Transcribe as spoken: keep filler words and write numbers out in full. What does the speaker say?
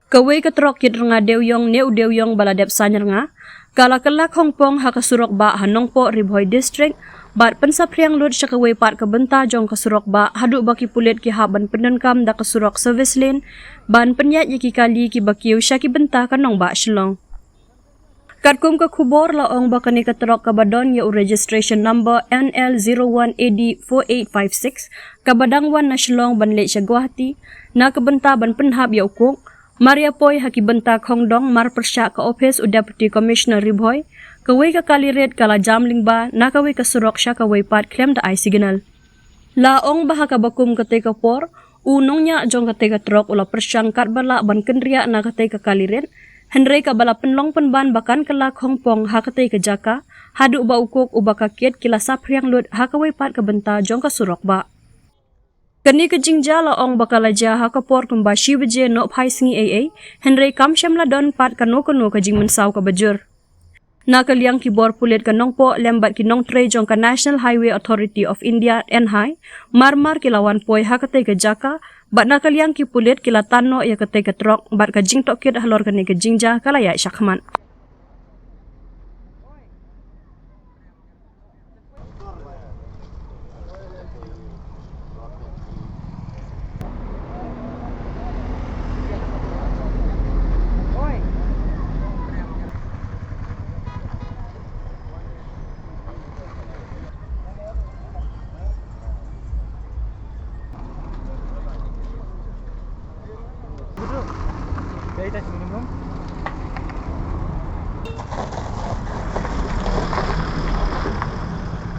Kawei ka trok kit rnga dewiong ne u dewiong ba la dep sain rnga ka la kylla khongpong ha ka surok bah ha Nongpoh, Ri Bhoi District, bad pynsaphriang lut sha kawei pat ka bynta jong ka surok bah haduh ba ki pulit ki hap ban pyndonkam da ka surok service lane ban pynïaid ïa ki kali kiba kiew sha ki bynta ka nongbah Shillong. Katkum ka khubor la ong ba kane ka trok kaba don ïa u registration number N L zero one A D four eight five six, kaba dang wan na Shillong ban leit sha Guwahati na ka bynta ban pynhap ïa u coke, mar ïa poi ha ki bynta khongdong mar pyrshah ka ophis u Deputy Commissioner Ri Bhoi, kawei ka kali rit ka la jam lyngba na kawei ka surok sha kawei pat khlem da ai signal. La ong ba ha kaba kum katei ka por, u nongñiah jong katei ka trok u la pyrshang katba lah ban kynriah na katei ka kali rit, hynrei kaba la pynlong pynban ba kan kylla khongpong ha katei ka jaka, haduh ba u coke uba ka kit ki la saphriang lut ha kawei pat ka bynta jong ka surok bah. Kane ka jingjia la ong ba ka la jia ha ka por kumba shi baje nohphai sngi ei ei, hynrei kam shym la don pat kano kano ka jingmynsaw kaba jur. Na ka liang ki bor pulit ka Nongpoh lem bad ki nongtrei jong ka National Highway Authority of India, N H A I, mar mar ki la wan poi ha katei ka jaka, bad na ka liang ki pulit ki la tan noh ïa katei ka trok, bad ka jingtohkit halor kane ka jingjia ka la ïaid shakhmat.